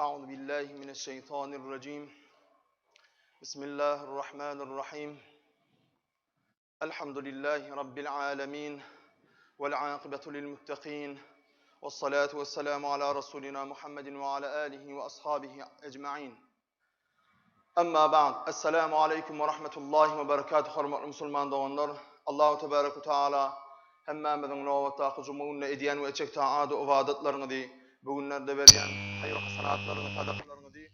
أعوذ بالله من الشيطان الرجيم بسم الله الرحمن الرحيم الحمد لله رب العالمين والعاقبة للمتقين والصلاة والسلام على رسولنا محمد وعلى آله وأصحابه أجمعين Emma ba'd, Esselamu aleýkum we rahmetullahi we berekatuh hormatly musulman doganlar, Allahu tebarek we taala hemmämiziň nobatdaky juma gününe edýän we etjek taat we ybadatlaryňyzy, bu günlerde berýän haýyr-hasanatlaryňyzy, sadakalaryňyzy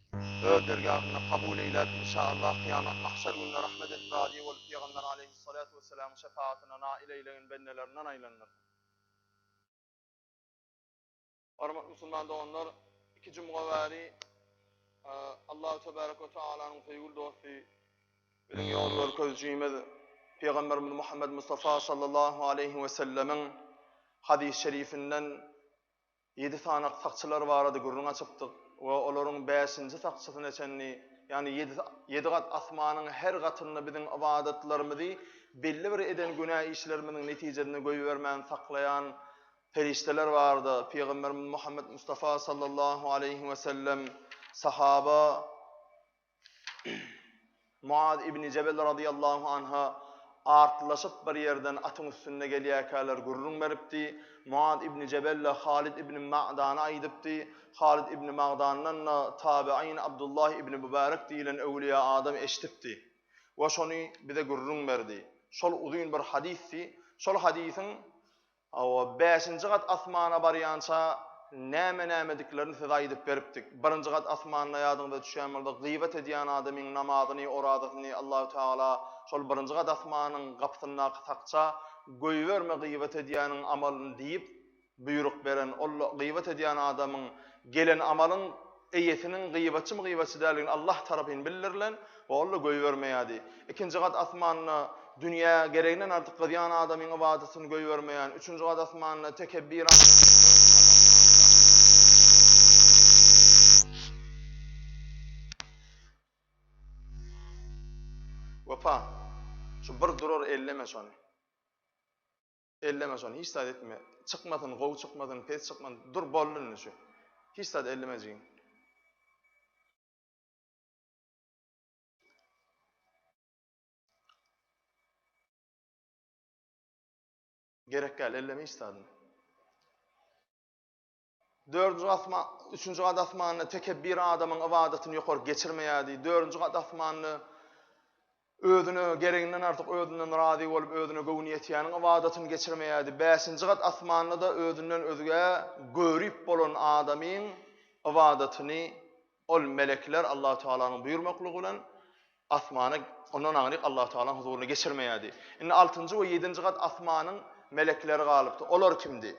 öz dergahynda kabul eýläp, inşaallah kyýamat mahşer gününe rahmet edip razy bolup Pygamber aleýhissalatu wessalamyň şefaatyna nail eýlegen bendelerinden aýlandyrsyn. Hormatly musulman doganlar, iki jumga bäri Allahu tebarek we taalanyň söýgüli dosty, biziň ýol görkezijimiz Pygamberimiz Muhammed Mustafa sallallahu aleýhi we sellemiň hadys şerifinden ýedi sany sakçylar barada gürrüň açypdyk we olaryň bäşinji sakçysyna çenli, ýagny ýedi ýedi gat asmanyň her gatynda biziň ybadatlarymyzy belli bir eden günä işlerimiziň netijesinde goýbermän saklaýan Perişdeler barada Pygamberimiz Muhammet Mustafa sallallahu aleýhi we sellem sahaba Muaz ibn Jebel radiyallahu anha artlaşyp bir ýerden atyň üstünde gelýärkäler gürrüň beripdi. Muaz ibn Jebelle Halid ibn Ma'dana aýdypdy. Halid ibn Magdandan-da tabein Abdullah ibn Mübarek diýlen öwliýa adam eşidipdi we şony bize gürrüň berdi. Şol uzyn bir hadysdy. Şol hadysyň Hawa, bäşinji gat asmana barýança näme-nämediklerini size aýdyp beripdik. Birinji gat asmanda ýadyňyza düşýän bolsa, gybat edýän adamyň namazyny, orazasyny Allahu Tagala şol birinji gat asmanyň gapysyndaky sakça goýberme gybat edýäniň amalyny diýip buýruk beren. Ol gybat edýän adamyň gelen amalyň eýesiniň gybatçymy gybatçy däldigini Allah tarapyn bildirilen we ol-da goýbermeýärdi. Ikinji gat asmanda dünýä gereginden artyk gyzýan adamyň ybadatyny goýbermeýän, üçünji gat asmanda tekebbir Wepa, şu bir durar elleme şony. Elleme şony, hiç zat etme. Çykmasyn, gowy çykmasyn, pes çykmasyn, dur boldy indi şu. Hiç zat elleme jigim. Gerek däl, elleme hiç zadyny. Dördünji asman, üçünji gat asmanda tekebbir adamyň ybadatyny ýokary geçirmeýärdi. Dördünji gat asmanda özüne gereginden artyk özünden razy bolup, özüne göwni ýetýäniň ybadatyny geçirmeýärdi. Bäşinji gat asmanda-da özünden özgä görip bolan adamyň ybadatyny ol melekler Allahu Tealanyň buýurmaklygy bilen asmana, ondan aňryk Allahu Tealanyň huzuryna geçirmeýärdi. Indi altynjy we ýedinji gat asmanyň melekleri galypdy. Olar kimdi?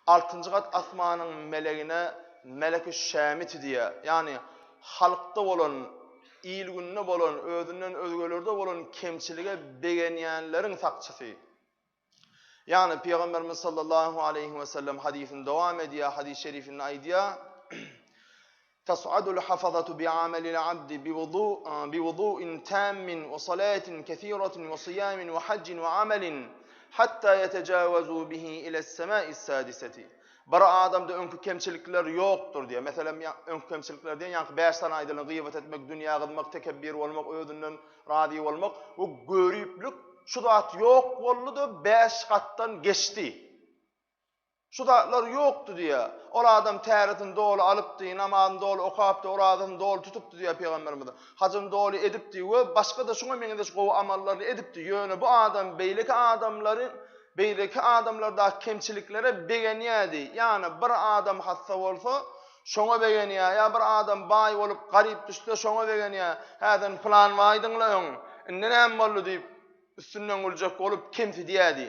Altynjy gat asmanyň melegine Melekü Şämiti diýýär. Ýagny halkda bolan, il-günde bolan, özünden özgelerde bolan kemçilige begenýänleriň sakçysy. Ýagny Pygamberimiz sallallahu aleýhi we sellem hadysyny dowam edýär, hadys şerifinde aýdýar, Tas'adul hafazatu bi'amelil abdi biwudu'in tammin we salatin kesiratin we siyamin we hajjin we amelin hatta yetejawazu bihi ile's sema'is sadiseti. Bir adamda öňki kemçilikler ýokdur diýýär. Meselem, öňki kemçilikler diýen ýaňky bäş sany aýdylan gyýbat etmek, dünýä gyzmak, tekebbir bolmak, özünden razy bolmak we göriplik şu zat ýok boldy-da bäş gatdan geçdi. Şu zatlar ýokdy diýýär. Ol adam täretini doly alypdy, namazyny doly okapdy, orazasyny doly tutupdy diýýär pygamberimiz. Hajyny doly edipdi we başga-da şuňa meňzeş gowy amallaryny edipdi. Ýöne bu adam beýleki adamlary beýleki adamlardaky kemçiliklere begenýärdi. Ýagny bir adam hassa bolsa, şoňa begenýär, ýa bir adam baý bolup garyp düşse, şoňa begenýär. Hä sen pylan baýdyň-la öň, indi näme boldy diýip, üstünden güljek bolup kemsidýärdi.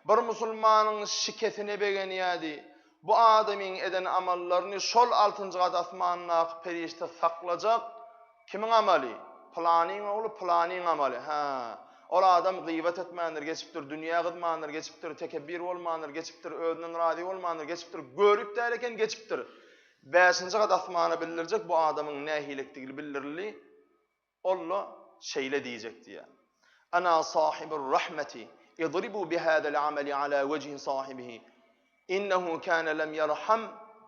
Bir musulmanyň şikesine begenýärdi. Bu adamyň eden amallaryny şol altynjy gat asmandaky perişde saklajak, Kimiň amaly? Pylanyň ogly pylanyň amaly. Hä. Ol adam gybat etmändir, geçipdir, dünýä gyzmandyr, geçipdir, tekebbir bolmandyr, geçipdir, özünden razy bolmandyr, geçipdir, görip däl eken, geçipdir. Bäşinji gat asmana bildirjek bu adamyň nähilekdigini bildirildi. Ol-da şeýle diýjek diýýär. Ana sahibur rahmeti, idribu bihadal amali ala wejhi sahibihi. Innehu kana lem yerham.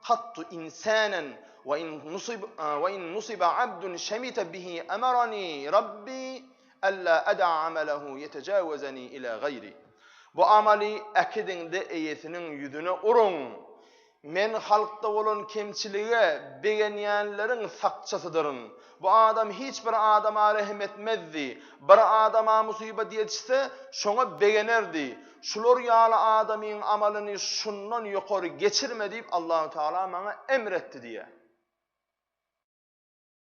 kattu insanen we in nusib we in nusiba abdun şemite bihi emerani Rabbi alla eda amelehu yetecawezeni ila gayri. Bu amaly äkidiňde eýesiniň ýüzüne uruň. Men halkda bolan kemçilige begenýänleriň sakçysydyryn. Bu adam hiç bir adama rehim etmezdi. Bir adama musybat ýetişse, şoňa begenerdi. Şular ýaly adamyň amalyny şundan ýokary geçirme diýip Allahu Teala maňa emr etdi diýýär.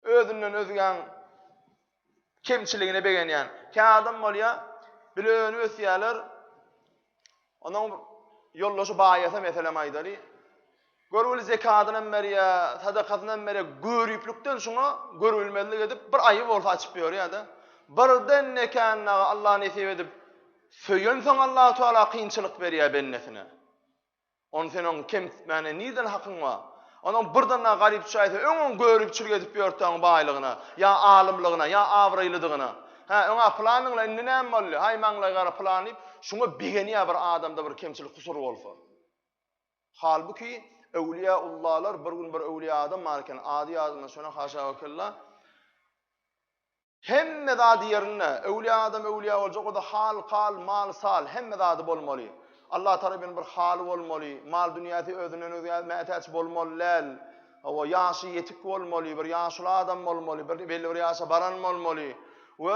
Özünden özgäň kemçiligine begenýän. Kä adam bolýar, bile önüp ösýärler. Onuň ýoldaşy baýasa meselem aýdaly. Görgüli zekadynam berýär, sadakasynam berýär, göriplikden şuňa görülmezlik edip bir aýy bolsa açyp ýörýär-de. Birden nekändagy Allah nesip edip söýensoň Allahu Teala kynçylyk berýär bendesine. Ony sen oň kemsitmäne nirden hakyň bar? Onuň birden-de garyp düşäýse, öň oň göripçilik edip ýörtdi oň baýlygyna, ýa alymlygyna, ýa abraýlydygyna. Hä, öň-ä pylanyň-la, indi näme boldy? Haý, maňlaý gara pylan diýip, şuňa begenýär bir adamda bir kemçilik, kusur bolsa. Halbuki, öwlüýäullalar, bir gün bir öwlüýä adam bar eken, ady ýadymdan şona haşa we kella. Hemme zady ýerinde. Öwlüýä adam öwlüýä boljak bolsa hal, kal, mal, sal hemme zady bolmaly. Allah tarapyn bir haly bolmaly. Mal dünýäsi özünden özgä mätäç bolmaly däl. Hawa, ýaşy ýetik bolmaly, bir ýaşuly adam bolmaly, bir belli bir ýaşa baran bolmaly we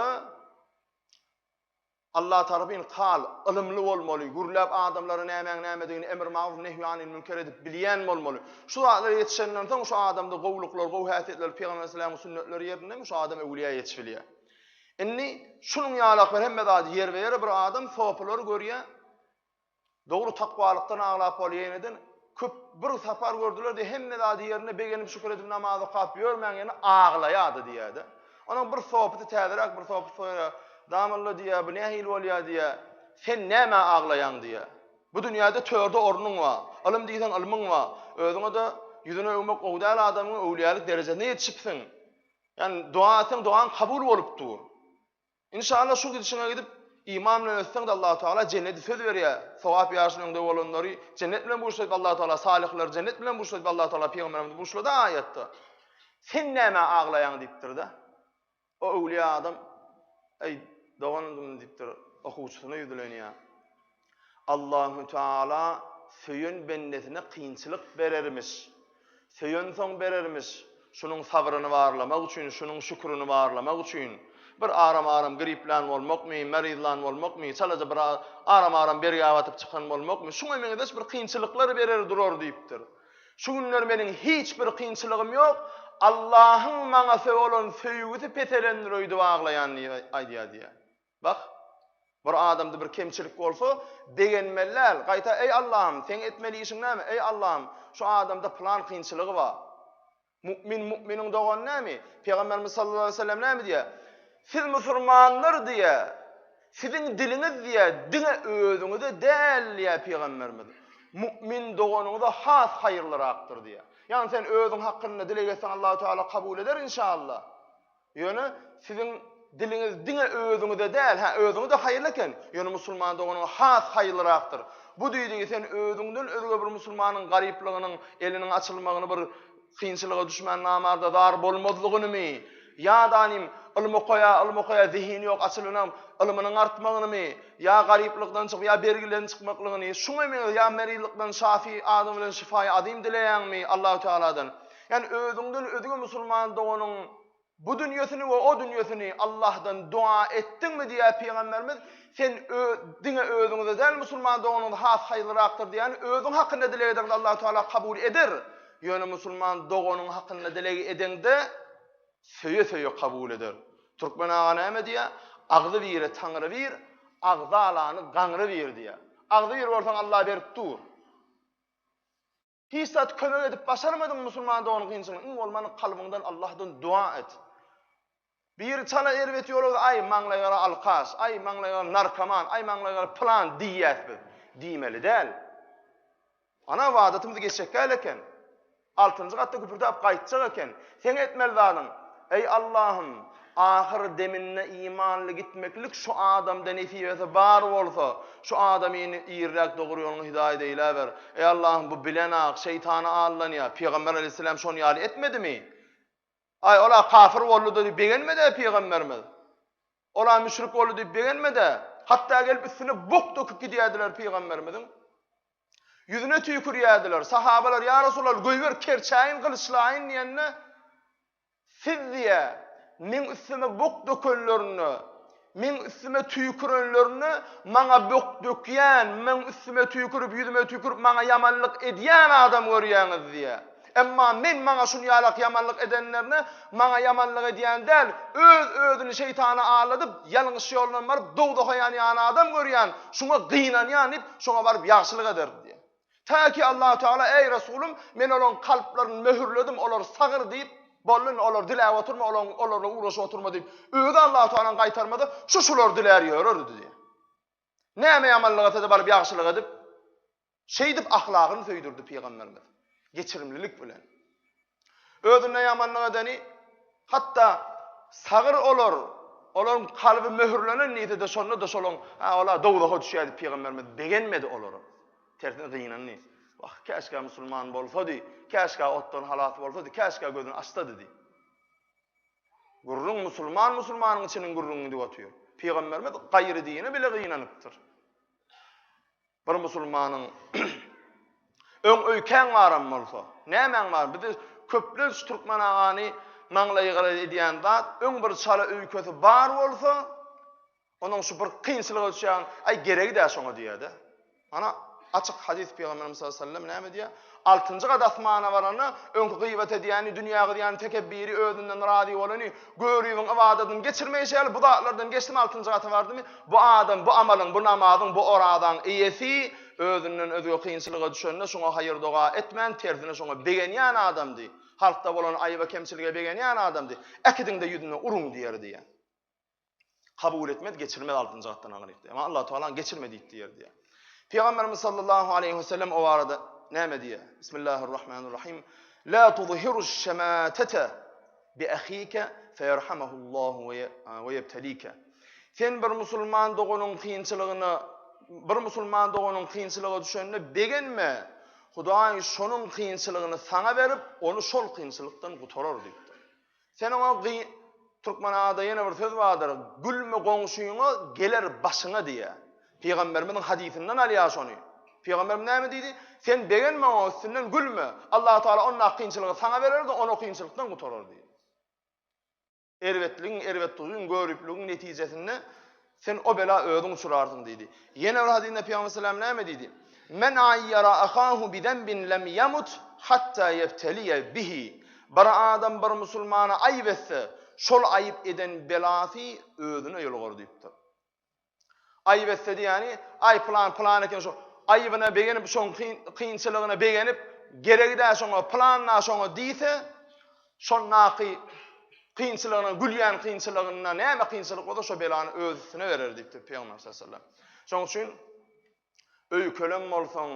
Allah tarapyn kal, ylymly bolmaly, gürläp adamlara nämäň nämedigini emr magruf nehýi anil münker edip bilýän bolmaly. Şu zatlara ýetişenden soň şu adamda gowulyklar, gowy häsiýetler, Pygamber aleyhisselamyň sünnetleri ýerindemi şu adam öwlüýä ýetişip bilýär. Indi şunuň ýalak bir hemme zady ýerbe-ýere bir adam sopulary görýär. Dogry takwalykdan aglap bolýa ýeneden köp bir sapar gördüler diýe hemme zady ýerinde begenip şükür edip namaz okap ýörmäň ýerine aglaýady diýýäde. Onuň bir sopysy täzeräk bir sopysy soýra damylla diýýä bu nähili bolýa diýýä. Sen nämä aglaýaň diýýä. Bu dünýäde törde ornuň bar. Ylym diýseň ylmyň bar. Özüňe-de ýüzüne öwmek gowy däl adamyň öwlüýälik derejesine ýetişipsiň. Ýani doga etseň dogaň kabul bolup dur. Inşallah şu gidişiňe gidip iman bilen ötseňde Allahu Teala jenneti söz berýär. Sogap ýaşyny öňde bolanlary jennet bilen buşlady Allahu Teala salyhlary jennet bilen buşlady Allahu Teala pygamberimizi buşlady aýatda. Sen nämä aglaýaň diýipdir-de. O öwliýa adam eý doganym diýipdir okuwçysyna ýüzlenýär. Allahu Teala söýen bendesine kynçylyk berermiş. Söýensoň berermiş. Şunuň sabryny barlamak üçin, şunuň şükürini barlamak üçin. Bir aram-aram griplän bolmakmy, merizlan bolmakmy, çalaja bir aram-aram bergä batyp çykan bolmakmy, şuňa meňzeş bir kynçylyklar berer durar diýipdir. Şu günler meniň hiç bir kynçylygym ýok, Allahyň maňa bolan söýgüsi peselendir öýdüp aglaýan diýip aýdýar diýýär. Bak, bir adamda bir kemçilik bolsa, begenmeli däl. Gaýta, Eý Allahym, seň etmeli işiň näme? Eý Allahym, şu adamda pylan kynçylygy bar. Mu'min mu'miniň dogany näme? Pygamberimiz sallallahu aleyhi ve sellem näme diýýär? Siz musulmanlar diýýär. Siziň diliňiz diýýär, diňe özüňize däl diýýär pygamberimiz. Mu'min doganyňyza has haýyrlyrakdyr diýýär. Ýagny sen özüň hakynda dileg etseň Allahu Teala kabul eder inşallah. Ýöne siziň diliňiz diňe özüňize däl, hä, özüňe-de haýyrly eken, ýöne musulman doganyňa has haýyrlyrakdyr. Bu diýdigi sen özüňden özge bir musulmanyň garyplygynyň, eliniň açylmagyny bir kynçylyga düşmän namarda zar bolmazlygynymy, ýa-da nim ylym okaýa, ylym okaýa zehini ýok açylanam ylmynyň artmagynymy, ýa garyplykdan çykyp, ýa bergilerden çykmaklygyny, şuňa meňzeş, ýa merizlikden şafi adam bilen şifaýy azym dileýäňmi Allahu Tealadan? Ýagny özüňden özge musulman doganyň bu dünýesini we o dünýesini Allahdan dua etdiňmi diýýär pygamberimiz, sen diňe özüňize däl musulman doganyňyz has haýyrlyrakdyr diýýän, özüň hakynda dileg edeňde Allahu Teala kabul eder. Ýöne musulman doganyň hakynda dileg edeňde söýe-söýe kabul eder. Türkmen aga näme diýýär? Agzy bire Taňry bir, agzy alany gaňry bir diýýär. Agzy bir bolsaň Allah berip dur. Hiç zat kömek edip başarmadyň musulman doganyň kynçylygyna iň bolmanda kalbyňdan Allahdan dua et. Biri çala erbet ýola gitse aý maňlaý gara alkaş, aý maňlaý gara narkoman, aý maňlaý gara pylan diýýäs biz. Diýmeli däl. Ana ybadatymyz geçjek däl eken. Altynjy gatda güpürdäp gaýtjak eken. Seň etmeli zadyň, Eý Allahym, Ahyr deminde imanly gitmeklik şu adamda nesibesi bar bolsa, şu adamyny irräk dogry ýoluňa hidaýat eýläber. Eý Allahym bu bilenak, şeýtana aldanýar. Pygamber aleýhissalam şony ýaly etmedimi? Aý ola kafir boldy-da diýip begenmedi pygamberimiz. Ola müşrik boldy diýip begenmedi. Hatda gelip üstüne bok döküp gidýärdiler pygamberimiziň. Ýüzüne tüýkürýärdiler. Sahabalar ýa Resulallah goýber kerçäýin gylyçlaýyn diýende Siz diýýär, meň üstüme bok dökenlerinde, meň üstüme tüýkürenlerinde maňa bok dökýän, meň üstüme tüýkürip, ýüzüme tüýkürip maňa ýamanlyk edýän adam görýäňiz diýýär. Emma men maňa şuny ýalak ýamanlyk edenlerine maňa ýamanlyk edýän däl, öz-özüni şeýtana aldadyp, ýalňyş ýoldan baryp dowzaha ýanýan adam görýän, şuňa gynanýan diýip, şoňa baryp ýagşylyk ederdi diýýär. Tä ki Allahu Teala, Eý Resulym, men olaryň kalplaryny möhürledim, olar sagyr diýip, boldy indi olary diläp oturma, olaryň olar bilen ugraşyp oturma diýip, özi Allahu Tealanyň gaýtarmasa, şu şulary dilär ýörerdi diýýär. Näme ýamanlyk etse-de baryp ýagşylyk edip, şeýdip ahlagyny söýdürdi pygamberimiz. Geçirimlilik bilen. Özüne ýamanlyk edeni, hatda sagyr olar, olaryň kalby möhürlenen diýse-de, şonda-da şolaryň, ha, olar dowzaha düşýär diýip pygamberimiz begenmedi olara. Tersine gynandy. Wah, käşgä musulman bolsady, käşgä otdan halas bolsady, käşgä gözüni açsady diýip. Gürrüň musulman musulmanyň içiniň gürrüňini edip otyr. Pygamberimiz gaýry dine bile gynanypdyr. Bir musulmanyň öň öýkäň baram bolsa, nämäň bar? Bizde köplenç türkmen agany maňlaýy gara edýän zat, öň bir çala öýkesi bar bolsa, onuň şu bir kynçylyga düşýän, aý geregi dä şoňa diýýär-de. Ana, açyk hadys Pygamberimiz sallallahu aleyhi ve sellem näme diýýär? Altynjy gat asmana baranda, öňki gyýbat edýäni, dünýä gyzýany, tekebbiri, özünden razy bolany, görübiň ybadatyny geçirmeýşi ýaly, bu zatlardan geçdimi, altynjy gata bardymy, bu adam bu amalyň, bu namazyň, bu orazaň eýesi, özünden özge kynçylyga düşende şoňa haýyr-doga etmän, tersine şoňa begenýän adamdy. Halkda bolan aýyba-kemçilige begenýän adamdy. Äkidiň-de ýüzüne uruň diýer diýýär. Kabul etmez, geçirmez altynjy gatdan aňryk diýýär. Emma Allah Taala geçirme diýip diýer diýýär. Pygamberimiz sallallahu aleyhi we sellem o barada näme diýýär? Bismillahirrahmanirrahim. La tuzhiru şematete bi ahike feyerhamahullahu we yebtelike. Sen bir musulman doganyň kynçylygyna bir musulman doganyň kynçylyga düşende begenme. Hudaý şonuň kynçylygyny saňa berip, ony şol kynçylykdan gutarar diýipdir. Sen oňa gy Türkmen ada ýene bir söz bardyr, Gülme goňşyňa, geler başyňa diýýär. Pygamberimiziň hadysyndan alýar şony. Pygamberimiz näme diýdi? Sen begenme oňa, üstünden gülme. Allahu Teala ondaky kynçylygy saňa berer-de, ony o kynçylykdan gutarar diýdi. Erbetligiň, erbet duýgyň, görüpligiň netijesinde Sen o bela özüň uçrarsyň diýdi. Ýene bir hadysynda Pygamber sallam näme diýdi? Men aýýara ahahu bi zenbin lem ýamut hatta ýebteliýe bihi. Bir adam bir musulmana aýyp etse, şol aýyp eden belasy özüne ýolugar diýipdir. Aýyp etse diýýäni, aý pylan pylan eken şo aýybyna begenip, şoň kynçylygyna begenip, geregi däl şoňa, pylan da şoňa diýse, Şondaky kynçylygyna, gülýän kynçylygynda näme kynçylyk bolsa şo belany öz üstüne berer diýipdir Pygamber sallallahu aleyhi ve sellem. Şonuň üçin öýkelem bolsaň,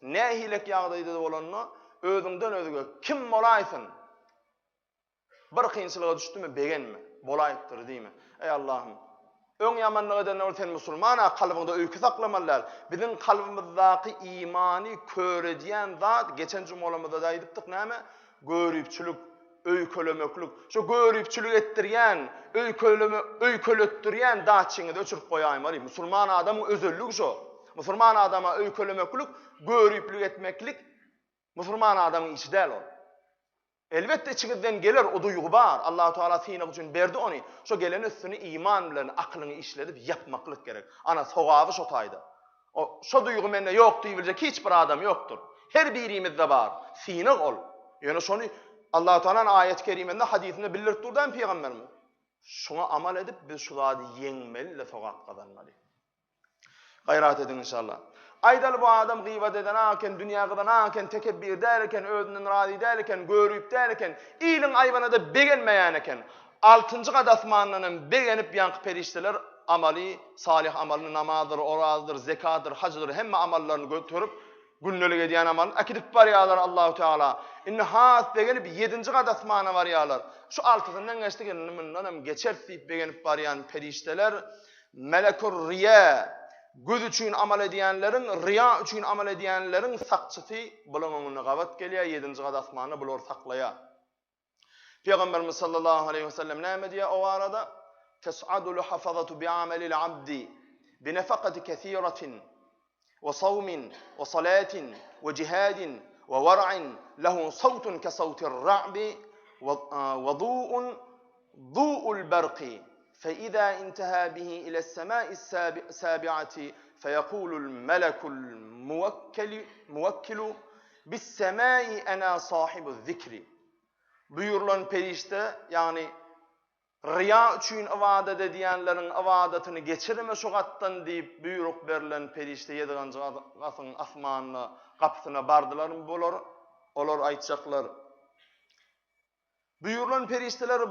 nähilek ýagdaýda bolanda özüňden özge kim bolaýsyn? Bir kynçylyga düşdümi begenme, bolaýypdyr diýme. Eý Allahym, Öň ýamanlyk edende ol sen musulman-a, kalbyňda öýke saklamaly däl. Biziň kalbymyzdaky imany kör edýän zat, geçen jumalarymyzda-da aýdypdyk, näme? Göripçilik, öýkelemeklik. Şo göripçilik etdirýän, öýkeleme, öýkeletdirýän datçiňizi öçürip goýaýmaly. Musulman adamyň özelligi şo. Musulman adama öýkelemeklik, göriplik etmeklik musulman adamyň işi däl ol. Elbetde içiňizden geler o duýgy bar. Allahu Teala synag üçin berdi ony. Şo gelen üstüni iman bilen akylyňy işledip ýapmaklyk gerek. Ana sogaby şo taýda. O şo duýgy mende ýok diýibiljek hiç bir adam ýokdur. Her birimizde bar. Synag ol. Ýöne şony Allahu Tealanyň aýat-y keriminde hadysynda bildirip dur dämi pygamberimiz? Şoňa amal edip biz şu zady ýeňmeli-de sogap gazanmaly. Gaýrat ediň inşallah. Aýdaly bu adam gybat eden eken, dünýä gyzan eken, tekebbir däl eken, özünden razy däl eken, görüp däl eken, iliň aýbyna-da begenmeýän eken. Altynjy gat asmandan hem begenip ýaňky perişdeler amaly, salyh amalyny namazdyr, orazdyr, zekadyr, hajdyr hemme amallaryny göterip. Gündelik edýän amalyny äkidip barýarlar Allahu Teala. Indi has begenip ýedinji gat asmana barýarlar. Şu altysyndan geçdik indi mundan hem geçeris diýip begenip barýan perişdeler Melekur Riýa göz üçin amal edýänleriň, riýa üçin amal edýänleriň sakçysy bulaň öňünde gabat gelýär, ýedinji gat asmanda bulary saklaýar. Pygamberimiz sallallahu aleýhi we sellem näme diýýär o barada? Tes'adul hafazatu bi'amelil abdi binefakati kesiratin we sawmin we salatin we jihadin we war'in lahu sawtun ke sawtir ra'bi we du'un du'ul barqi fe iza intaha bihi ila as-sama'i as-sabi'ati feyekulul melekul muwakkili muwakkilu bis-sama'i ana sahibu zikri Buýrulan perişde, ýagny ryýa üçin ybadat edýänleriň ybadatyny geçirme şu gatdan diýip buýruk berlen perişde ýediganjy gatyň asmanyna, gapysyna bardylarmy bular? Olar aýtjaklar, Buýrulan perişdeler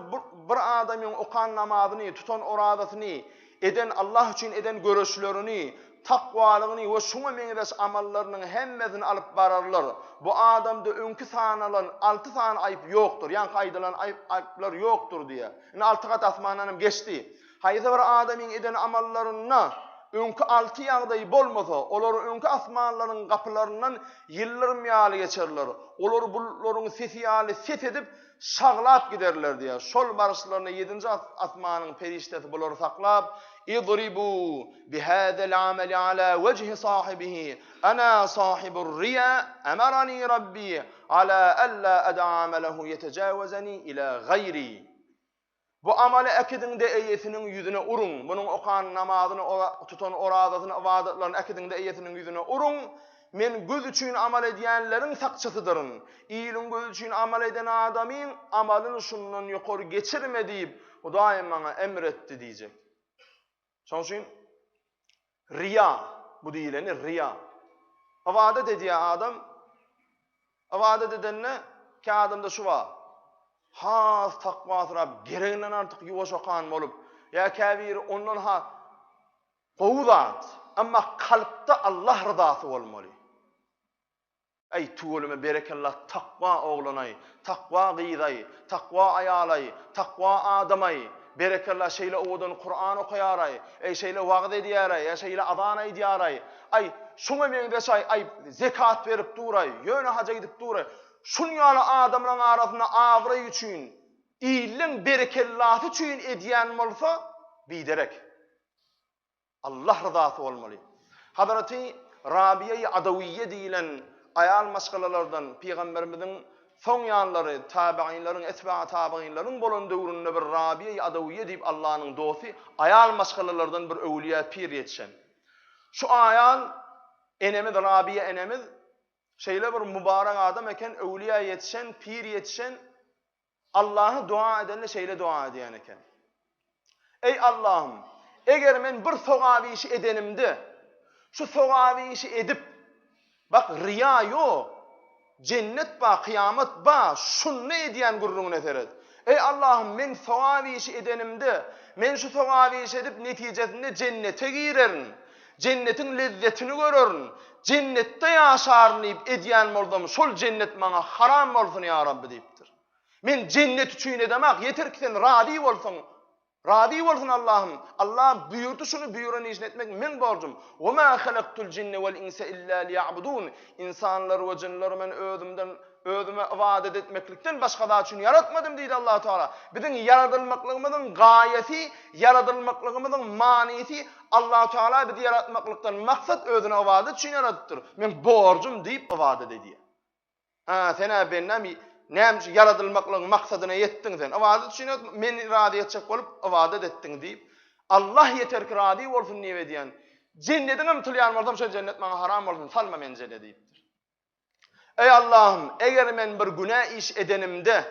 bir adamyň okan namazyny, tutan orazasyny, eden Allah üçin eden göreşlerini, takwalygyny we şuňa meňzeş amallarynyň hemmesini alyp bararlar. Bu adamda öňki sanalan alty sany aýyp ýokdur, ýaňky aýdylan aýyp aýyplar ýokdur diýýär. Indi alty gat asmandan hem geçdi. Haýsy bir adamyň eden amallarynda öňki alty ýagdaý bolmasa, olar öňki asmanlaryň gapylaryndan ýyldyrym ýaly geçerler. Olar bulutlaryň sesi ýaly ses edip, şaglap giderler diýýär. Şol baryşlarynda ýedinji asmanyň perişdesi bulary saklap, Idribu bihäzel ameli ala wejhi sahibihi, ana sahibur riýa, emarani rabbi ala alla ada amelehu ýetejawezeni ila gaýri. Bu amaly äkidiň-de eýesiniň ýüzüne uruň. Munuň okan namazyny, tutan orazasyny, ybadatlaryny äkidiň-de eýesiniň ýüzüne uruň. Men göz üçin amal edýänleriň sakçysydyryn. Iliň gözi üçin amal eden adamyň amalyny şundan ýokary geçirme diýip, Hudaý maňa emr etdi diýjek. Şonuň üçin riýa, bu diýileni riýa. Ybadat edýär adam, ybadat edende kä adamda şu bar. Has takwasyrap, gereginden artyk ýuwaş okan bolup, ýa käbiri ondan has Gowy zat, emma kalpda Allah ryzasy bolmaly. Äý tüweleme berekella takwa oglanaý, takwa gyzaý, takwa aýalaý, takwa adamaý, berekella şeýle owadan Kuran okaýaraý, äý şeýle wagyz edýäraý, ýa şeýle azan aýdýaraý, aý şuňa meňzeş aý, aý zekat berip duraý, ýöne haja gidip duraý. Şun ýaly adamlaň arasynda abraý üçin, illeň berekellasy üçin edýän bolsa biderek. Allah ryzasy bolmaly. Hazraty Rabiýa-i Adawiýe diýlen aýal maşgalalardan pygamberimiziň soň ýanlary, tabeginleriň, etbaa tabeginleriň bolan döwründe bir Rabiýa-i Adawiýe diýip Allanyň dosty aýal maşgalalardan bir öwülýä pir ýetişen. Şu aýal enemiz Rabiýa enemiz şeýle bir mubarek adam eken, öwülýä ýetişen, pir ýetişen, Allaha doga edende şeýle doga edýän eken. Eý Allahym, eger men bir sogap işi edenimde, şu sogap işi edip, bak riýa ýok, jennet bar, kyýamat bar, şunda edýän gürrüňine seret. Eý Allahym, men sogap işi edenimde, men şu sogap işi edip netijesinde jennete girerin, jennetiň lezzetini görerin, jennetde ýaşaryn diýip edýän bolsam, şol jennet maňa haram bolsun ýa Rabbi diýipdir. Men jennet üçin edemak, ýeter ki sen razy bolsaň, razy bolsun Allahym. Allah buýurdy şuny buýuran işini etmek meň borjum. Wa ma halaktul jinne wal insa illa liýabudun. Ynsanlary we jynlary men özümden özüme ybadat etmeklikden başga zat üçin ýaratmadym diýdi Allahu Teala. Biziň ýaradylmaklygymyzyň gaýasy, ýaradylmaklygymyzyň manysy Allahu Teala bizi ýaratmaklykdan maksat özüne ybadat üçin ýaradypdyr. Meň borjum diýip ybadat edýär. Hä, sen-ä bendäm, näme üçin ýaradylmaklygyň maksadyna ýetdiň sen? Ybadat üçin meni razy etjek bolup ybadat etdiň diýip, Allah ýeter ki razy bolsun diýip edýän. Jennediňe ymtylýan bolsam, şol jennet maňa haram bolsun, salma meni jennete diýipdir. Eý Allahym, eger men bir günä iş edenimde,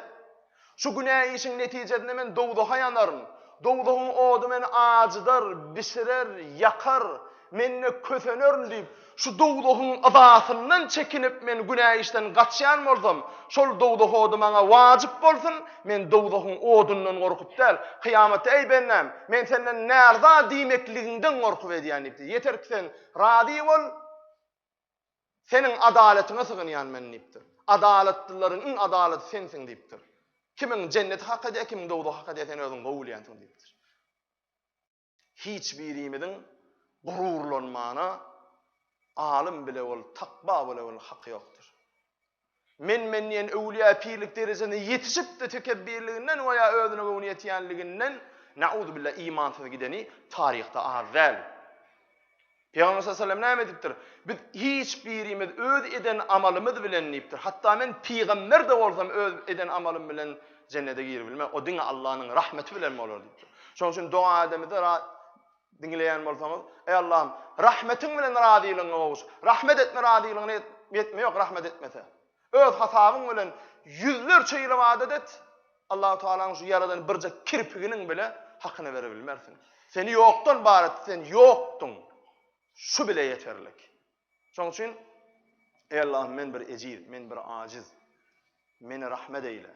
şu günä işiň netijesinde men dowzaha ýanaryn. Dowzahyň ody meni ajydar, bişirer, ýakar, men-de kösenerin diýip, şu dowzahyň yzasyndan çekinip men günä işden gaçýan bolsam, şol dowzah ody maňa wajyp bolsun, men dowzahyň odundan gorkup däl, kyýamatda eý bendäm, men senden närza diýmekligiňden gorkup edýän diýipdir. Ýeter ki sen razy bol. Seniň adalatyňa sygynýan men diýipdir. Adalatlylaryň iň adalaty sensiň diýipdir. Kimiň jenneti hak edýär, kimiň dowzahy hak edýär sen özüň gowy bilýänsiň diýipdir. Hiç birimiziň gururlanmana alym bile bol, takwa bile bol haky ýokdur. Men-men diýen öwlüýä pirlik derejesine ýetişip-de tekebbirliginden we ýa özüne göwni ýetýänliginden, nauzubilla, imansyz gideni taryhda az däl. Pygamber sallallahu aleyhi ve sellem näme diýipdir? Biz hiç birimiz öz eden amalymyz bilen diýipdir. Hatda men pygamber-de bolsam öz eden amalym bilen jennete giribilmen. O diňe Allanyň rahmeti bilen bolar diýipdir. Şonuň üçin doga edemizde Diňleýän bolsaňyz, Eý Allahym, rahmetiň bilen razylygyňa gowuş. Rahmet etme razylygyna ýetme ýok, rahmet etmese. Öz hasabyň bilen ýüzlerçe ýyl ybadat et, Allahu Tealanyň şu ýaradan birje kirpiginiň bile hakyny bere bilmersiň. Seni ýokdan bar etdi, sen ýokduň. Şu bile ýeterlik. Şonuň üçin, Eý Allahym, men bir ejiz, men bir ajiz. Meni rahmet eýle.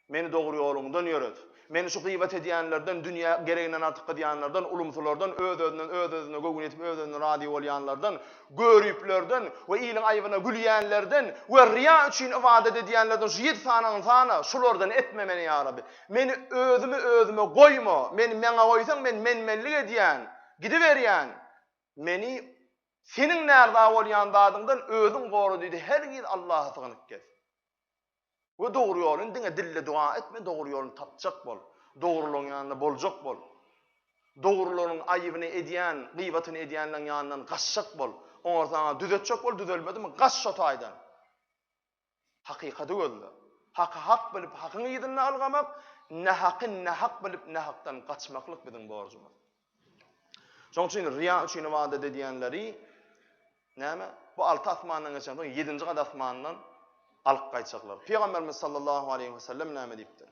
Meni dogry ýoluňdan ýöret. Meni şu gybat edýänlerden, dünýä gereginden artyk gyzýanlardan, ulumsylardan, öz-özünden öz-özüne göwün ýetip öz-özünden razy bolýanlardan, göriplerden we iliň aýbyna gülýänlerden we ryýa üçin ybadat edýänlerden şu ýedi sany ynsana, şulardan etme meni ýa Rabbi. Meni özümi özüme goýma. Meni meňe goýsaň men men-menlik edýän, gidiberýän. Meni Seniň närza bolýan zadyňdan özüň gora diýdi, hergiz Allaha sygynyp gez. We dogry ýoluny diňe dilde dua etme, dogry ýoluny tapjak bol. Dogrulygyň ýanynda boljak bol. Dogrularyň aýybyny edýän, gybatyny edýänleň ýanyndan gaçjak bol. Oňarsaň-a düzetjek bol, düzelmedimi gaç şo taýdan. Hakykaty gözle. Haky hak bilip hakyň yzynda ylgamak, nähaky nähak bilip nähakdan gaçmaklyk biziň borjumyz. Şonuň üçin riýa üçin ybadat edýänleri näme? Bu alty asmandan geçen soň ýedinji gat asmandan alyp gaýtjaklar. Pygamberimiz sallallahu aleýhi we sellem näme diýipdir?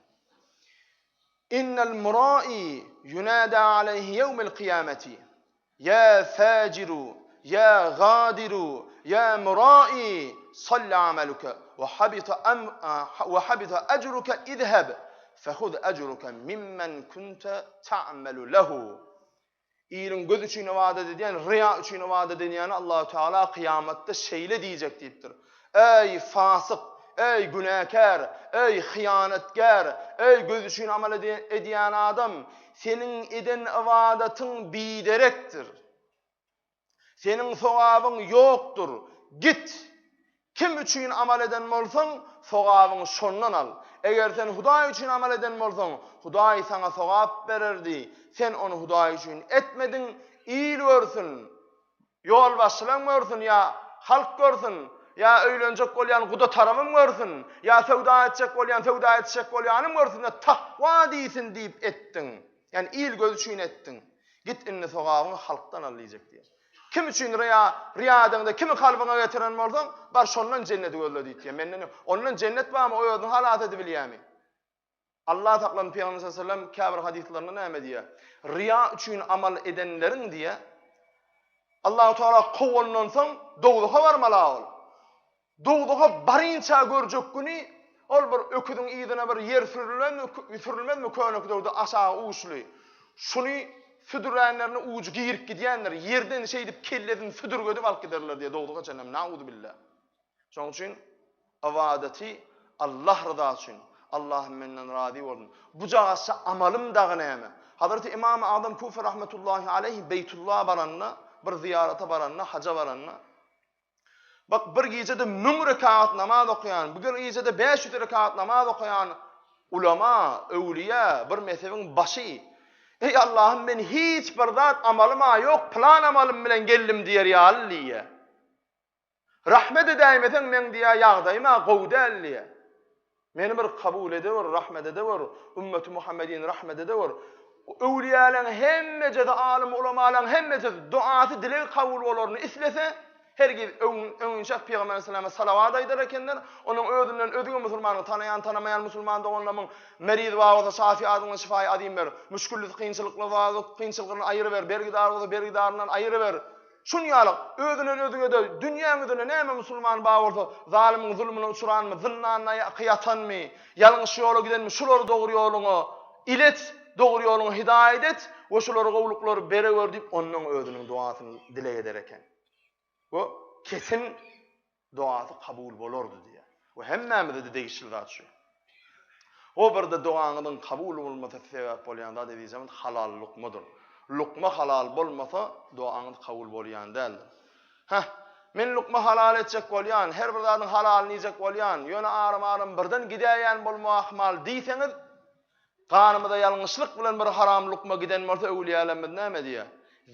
Innel murai yunada aleyhi yevmel kıyameti. Ýa fajiru, ýa gadiru, ýa murai, salla amaluka we habita am we habita ajruka izhab fehuz ajruka mimmen kunte ta'melu lehu. Iliň gözi üçin ybadat edýän, riýa üçin ybadat edýäne Allahu Teala kyýamatda şeýle diýjek diýipdir. Eý fasyk, eý günäkär, eý hyýanatkär, eý göz üçin amal edýän adam, seniň eden ybadatyň biderekdir. Seniň sogabyň ýokdur. Git! Kim üçin amal eden bolsaň, sogabyňy şondan al. Eger sen Hudaý üçin amal eden bolsaň, Hudaý saňa sogap bererdi. Sen ony Hudaý üçin etmediň, il görsün, ýolbaşçylaň görsün ýa halk görsün, ýa öýlenjek bolýan guda tarabym görsün, ýa söwda etjek bolýan söwda etjek bolýanym görsün-de takwa diýsin diýip etdiň. Ýagny il gözi üçin etdiň. Git indi sogabyňy halkdan al diýjek diýýär. Kim üçin ryýa, ryýa edeňde kimi kalbyňa getiren bolsaň, bar şondan jenneti gözle diýip diýýär. Menden ondan jennet barmy, o özüni halas edibilýärmi? Allah saklasyn Pygamber sallallahu aleyhi ve sellem käbir hadyslarynda näme diýýär? Ryýa üçin amal edenleriň diýýär, Allahu Teala kowandan soň dowzaha barmaly ol. Dowzaha barynça görjek güni ol bir öküziň yzyna bir ýer sürülenmi, sürülmezmi köne döwde aşagy uçly. Şuny südüränlerine ujy girip gidýändir. Ýerden şeýdip kellesini südürgedip alyp giderler diýýär dowzaha çenlem. Nauzubilla. Şonuň üçin ybadaty Allah ryzasy üçin, Allahym menden razy bolsun. Bujagazça amalym dagy näme? Hazreti Imam Azam Kufi rahmetullahi aleýhi Beýtullaha baranda, bir zyýarata baranda, haja baranda, bak bir gijede 1000 rekaat namaz okaýan, bir gijede 500 rekaat namaz okaýan ulama, öwliýa, bir mezhebiň başy. Eý Allahym men hiç bir zat amalym-a ýok, pylan amalym bilen geldim diýer ýaly diýýär. Rahmet edäýmeseň meň diýýär ýagdaýym-a gowy däl diýýär. Meni bir kabul edewür, rahmet edewür, ümmeti Muhammedini rahmet edewür. Öwlüýäleň hemmejesi, alym ulamalaň hemmejesi duasy, dilegi kabul bolaryny islese, hergiz öňinçä Pygamber aleyhissalama salawat aýdar ekenler, onuň özünden özge musulmanyň tanaýan, tanamaýan musulman doganlarymyň meriz bar bolsa şafi adyňdan şifaýy azym ber, müşgillisi kynçylykly bar bolsa kynçylygyny aýyryber, bergidar bolsa bergidaryndan aýyryber. Şun ýaly, özünden özge-de dünýäň ýüzünde näme musulman bar bolsa, zalymyň zulmuna uçranmy, zyndanda ýatanmy, ýalňyş ýola gidenmi, şulary dogry ýoluňa ilet, dogry ýoluňa hidaýat et we şulara gowulyklary berewer diýip, ondan özüniň duasyny dileg eder eken. Bu kesin. Dogasy kabul bolardy diýýär. We hemmämize-de degişli zat şu. O birde dogaňyzyň kabul bolmasa sebäp bolýan zat ezizjamyz halal lukmadyr. Lukma halal bolmasa dogaňyz kabul bolýan däldir. Heh, men lukma halal etjek bolýan, her bir zadyň halalyny iýjek bolýan, ýöne aram-aram birden gidäýen bolmagy ahmal diýseňiz, Ganymyza ýalňyşlyk bilen bir haram lukma giden bolsa öwlüýälerimiz näme diýýär?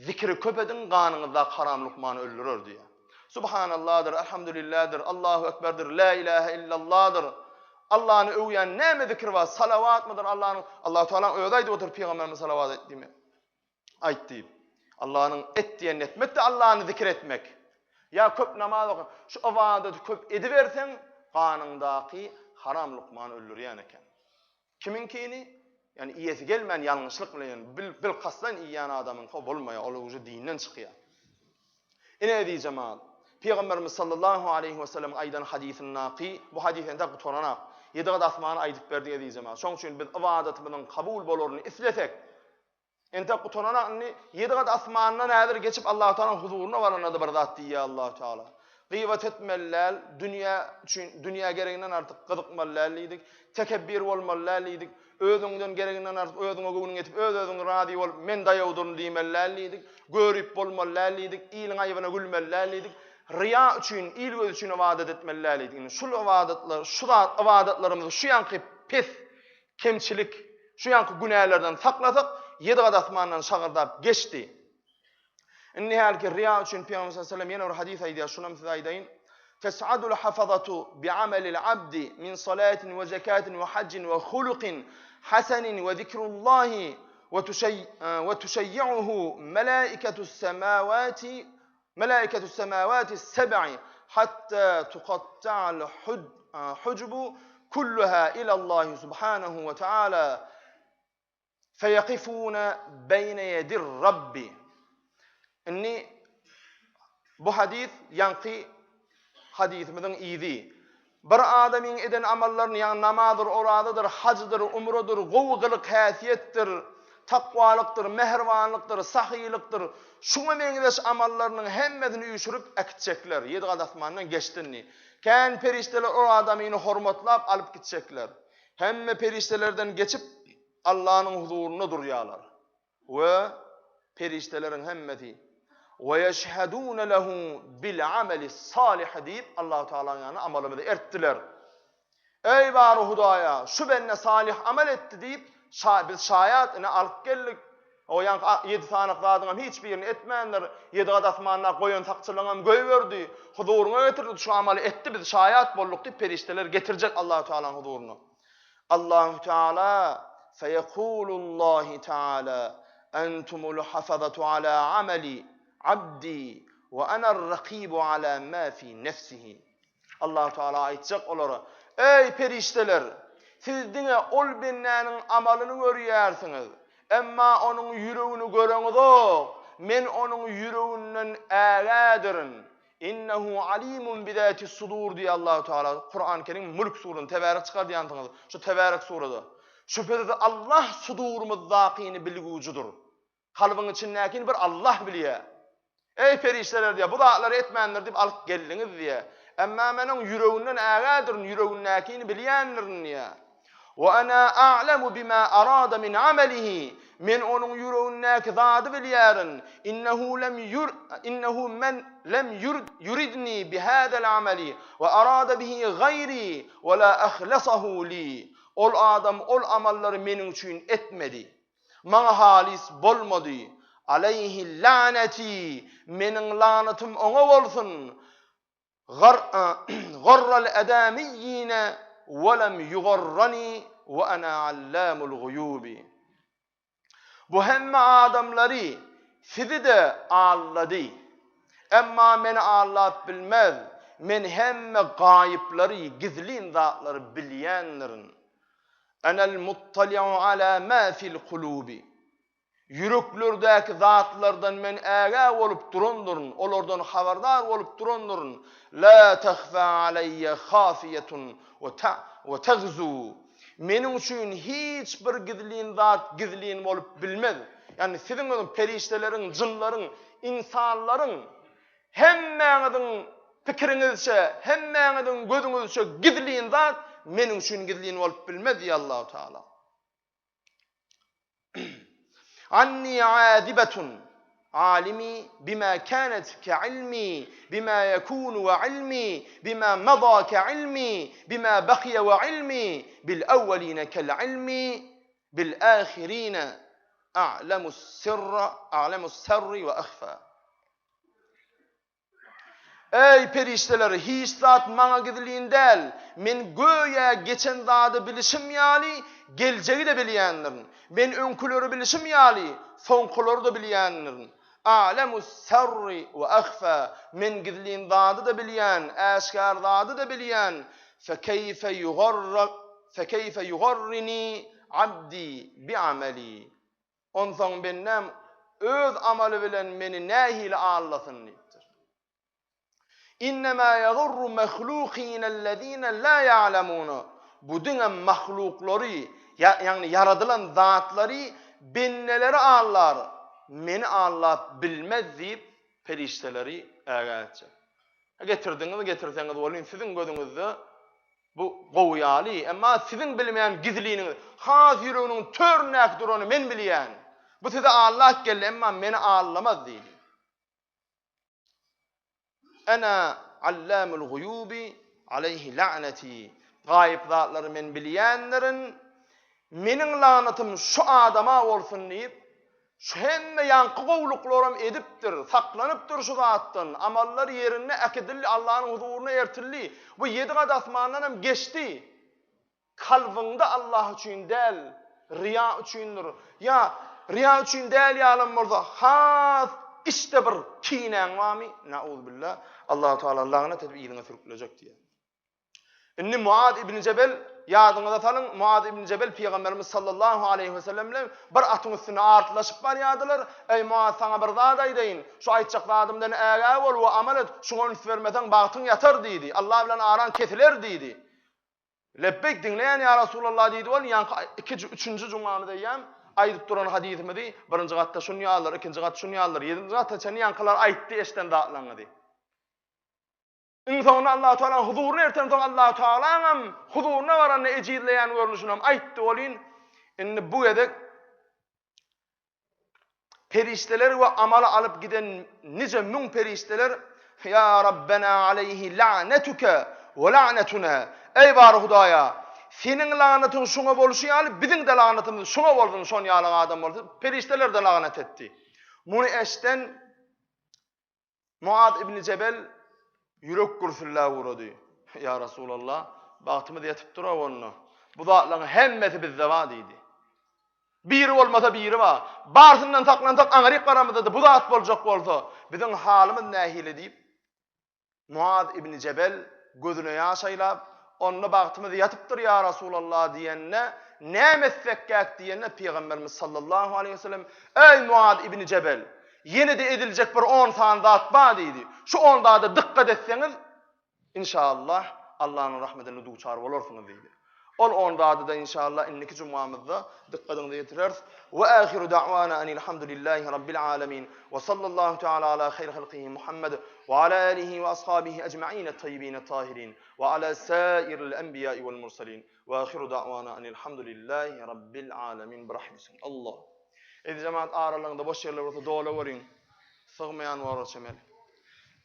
Zikri köp ediň, ganyňyzdaky haram lukmany öldürer diýýär. Subhanalladyr, Elhamdülillädir, Allahu Ekberdir, Lä ilähe illalladyr. Allany öwýän näme zikir bar? Salawatmydyr Allanyň? Allahu Tagalaň özi aýdyp otyr pygamberimiz salawat aýt diýme. Aýt diýip. Allanyň et diýenini etmek-de Allany zikir etmek. Ýa köp namaz oka, şu ybadaty köp ediberseň, ganyňdaky haram lukmany öldürýän eken. Kimiňkini? Ýagny iýesi gelmän ýalňyşlyk bilen ýagny bil bilkastdan iýýän adamyňky bolmaýar, ol uje dinden çykýar. Ine eziz jemagat, Pygamberimiz sallallahu aleýhi we sellemiň aýdan hadysyndaky bu hadys entek gutaranak. Ýedi gat asmany aýdyp berdi eziz jemagat. Şoň üçin biz ybadatymyzyň kabul bolaryny islesek, Entek gutarana indi ýedi gat asmandan häzir geçip Allahu Tagalaň huzuryna baranda-da bir zat diýýär Allahu Tagala. Gybat etmeli däl, dünýä üçin dünýä gereginden artyk gyzykmaly däl diýdik. Tekebbir bolmaly däl diýdik. Özüňden gereginden artyk özüňe göwnüň ýetip öz-özüňe razy bolup men daýawdyryn diýmeli däl diýdik. Görip bolmaly däl diýdik. Iliň aýbyna gülmeli däl diýdik. Ryýa üçin, il gözi üçin ybadat etmeli däl diýdik. Indi şul ybadatlar, şu zat ybadatlarymyzy şu ýanky pes Kemçilik, şu ýanky günälerden saklasak, ýedi gat asmandan şagyrdap geçdi. Indi hälki riýa üçin Pygamber sallallahu aleyhi ve sellem ýene bir hadys aýdýar, şunam size aýdaýyn. Tes'adul hafazatu bi'amelil abdi min salatin we zekatin we hajjin we hulukin hasanin we zikrullahi we tuşeýýuhu melaiketus semawati Melaiketus semawati seb'i hatta tukatta'al hujubu kulluha ilallahi subhanahu we taala feýekifune beýne ýedir Rabbi. Indi bu hadys ýaňky hadysymyzyň yzy. Bir adamyň eden amallaryny, ýagny namazdyr, orazadyr, hajdyr, umradyr, gowy gylyk-häsiýetdir, takwalykdyr, mähribanlykdyr, sahylykdyr, şuňa meňzeş amallarynyň hemmesini üýşürip äkitjekler. Ýedi gat asmandan geçdi indi. Kän perişdeler ol adamyny hormatlap alyp gitjekler. Hemme perişdelerden geçip, Allanyň huzurynda durýarlar. We perişdeleriň hemmesi, Ve yeşhedûne lehu bil amelis salih diýip, Allahu Tealanyň ýanyna amalymyzy ertdiler. Eý bary Hudaýa, şu bende salyh amal etdi diýip, şa biz şaýat ine alyp geldik. O ýaňky ýedi sanyk zadyňam hiç birini etmändir. Ýedi gat asmanda goýan sakçylygyňam goýberdi. Huzuryňa getirdi, şu amaly etdi, biz şaýat bolduk diýip perişdeler getirjek Allahu Tealanyň huzuryna. Allahu Teala feýekulullahi Teala entumul hafazatu ala ameli abdi we anar rakibu ala ma fi nefsihi. Allahu Teala aýtjak olara, Eý perişdeler, siz diňe ol bendäniň amalyny görýärsiňiz, emma onuň ýüregini göreňizok, men onuň ýüreginden ägädirin. Innehu alimun bizatis sudur diýýär Allahu Teala Kuran Kerim Mulk surasynda Tebärek çykardýansyňyz şu Tebärek surada. Şübhesiz Allah sudurymyzdakyny bilgüjidir. Kalbyň içindäkini bir Allah bilýär. Eý perişdeler diýýär bu zatlary etmändir diýip alyp geldiňiz diýýär. Emma men oň ýüreginden ägädirin, ýüregindäkini bilýändirin diýýär. Wa ana a'lemu bima arada min amalihi, Men onuň ýüregindäki zady bilýärin. Innehu lem ýur innehu men lem ýur yuridni bihadal amali we arada bihi gaýri we la ahlasahu li. Ol adam ol amallary meniň üçin etmedi. Maňa halis bolmady. Aleýhi laneti, meniň lanatym oňa bolsun. Garral adamiyyine we lem yugarrani we ana allamul guyubi. Bu hemme adamlary, sizi-de aldady. Emma meni aldap bilmez. Men hemme gaýyplary, gizlin zatlary bilýändirin. Enel muttali'u ala ma fil kulubi. Ýüreklerdäki zatlardan men ägä bolup durandyryn, olardan habardar bolup durandyryn. La tahfa aleýýe hafiýetun we tagzu. Meniň üçin hiç bir gizlin zat gizlin bolup bilmez. Ýagny siziň özüň perişdeleriň, jynlaryň, ynsanlaryň hemmäňiziň. Pikiriňizçe, hemmäňiziň gözüňizçe gizlin zat meniň üçin gizlin bolup bilmez diýýär Allahu Teala. Anni azibetun alimi bima kanat ka ilmi bima yakunu wa ilmi bima mada ka ilmi bima baqiya wa ilmi bil awwalina kal ilmi bil ahirina a'lamu sirra a'lamu sirri wa akhfa. Eý, perişdeler, hiç zat maňa gizlin däl. Men göýä geçen zady bilişim ýaly, geljegi-de bilýändirin. Men öňküleri bilişim ýaly, soňkulary-da bilýändirin. A'lemus-serri we ahfa, Men gizlin zady-da bilýän, äşgär zady-da bilýän. Fekeýfe ýugarra, fekeýfe ýugarrini abdi bi'ameli. Onsoň bendäm öz amaly bilen meni nähili aldasyn diýipdir. Innemâ ýagurru mehlûkînellezîne lâ ýa'lemûne. Bu diňe mahluklary, ýagny ýaradylan zatlary, bendeleri aldar, meni aldap bilmez diýip, perişdeleri ägä etjek. Getirdiňiz, getirseňiz welin siziň gözüňizde Bu gowy ýaly, emma siziň bilmeýän gizliniňiz, has ýüreginiň töründäki durany men bilýän. Bu size allap geldi, emma meni allamaz diýdi. Ene allamul guýubi aleýhi la'neti. Gaýyp zatlary men bilýändirin. Meniň lanatym şu adama bolsun diýip, Şu hemme ýaňky gowulyklaram edipdir, saklanypdyr şu zatdan, amallary ýerinde äkidildi, Allanyň huzuryna ertildi. Bu ýedi gat asmandanam geçdi. Kalbyňda Allah üçin däl, riýa üçindir. Ýa riýa üçin däl ýalam bolsa, has içde bir kinäň barmy? Nauzubilla. Allahu Teala lagnat edip yzyňa sürüklejek diýýär. Indi Muaz ibn Jebel, ýadyňyza salyň, Muaz ibn Jebel Pygamberimiz sallallahu aleýhi we sellem bilen bir atyň üstünde artlaşyp barýardylar. Eý Muaz, saňa bir zat aýdaýyn. Şu aýtjak zadymdan ägä bol we amal et. Şuňa üns bermeseň bagtyň ýatar diýdi. Allah bilen araň kesiler diýdi. Lebbeýk, diňleýän ýa Rasulallah diýdi ol, ýaňky ikinji, üçünji jumamyz eýýäm aýdyp duran hadysymyzy birinji gatda şuny ýalydyr, ikinji gat şuny ýalydyr, ýedinji gata çenli ýaňkylar aýtdy eşiden zatlaryňyzy. Iň soňunda Allahu Tealanyň huzuryna ertensoň Allahu Tealanyňam huzuryna baranda ejizleýän görnüşinem aýtdy welin, indi bu gezek perişdeler we amaly alyp giden nije müň perişdeler Ýa Rabbena aleýhi la'netuke we la'netuna Eý bar Hudaýa, seniň lagnatyň şuňa bolşy ýaly biziň-de lagnatymyz şuňa bolsun, şon ýaly adam bolsa perişdeler-de lagnat etdi. Muny eşden Muaz ibn Jebel ýürek gürsülläp ugrady. Ýa Resulallah, bagtymyz ýetip dur-a onda. Bu zatlaryň hemmesi bizde bar diýdi. Biri bolmasa biri bar. Barsyndan saklansak aňryk baramyzda-da bu zat boljak bolsa, biziň halymyz nähili diýip, Muaz ibn Jebel gözüne ýaş aýlap, Onda bagtymyz ýatypdyr, ýa Resulallah diýende, näme etsekkäk diýende, Pygamberimiz sallallahu aleýhi we sellem, Eý, Muaz ibn Jebel! Ýene-de ediljek bir on sany zat bar diýdi. Şu on zada dykgat etseňiz, inşallah, Allanyň rahmetine duçar bolarsyňyz diýdi. Ol on zady-da inşallah indiki jumgamyzda dykgatyňyza ýetireris. We ahiru da'wana enilhamdulillahi rabbil alamin we sallallahu teala ala hayr halkihi Muhammed we ala alihi we ashabihi ecmaîn et-tayyibin et-tahirin we ala sairil enbiýai wel murselin we ahiru da'wana enilhamdulillahi rabbil alamin birahmetikum. Allah. Eziz jemaat aralygyňda boş ýerler bolsa dolaweriň. Sygmaýan bolara çemeli.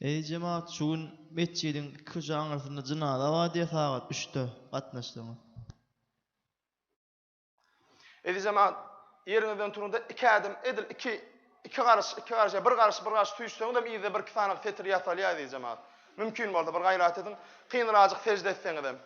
Eziz jemaat şu gün metjidiň iki köçe aňyrsynda jynaza bar diýe sagat üçde gatnaşsaňyz. Eziz jemaat ýeriňizden turuňda iki ädim edil iki iki garyş iki garyş ýa bir garyş bir garyş süýşseňizem yzda bir iki sany setir ýasalýar eziz jemaat. Mümkin bolsa bir gaýrat ediň. Kynrajyk sežde etseňizem.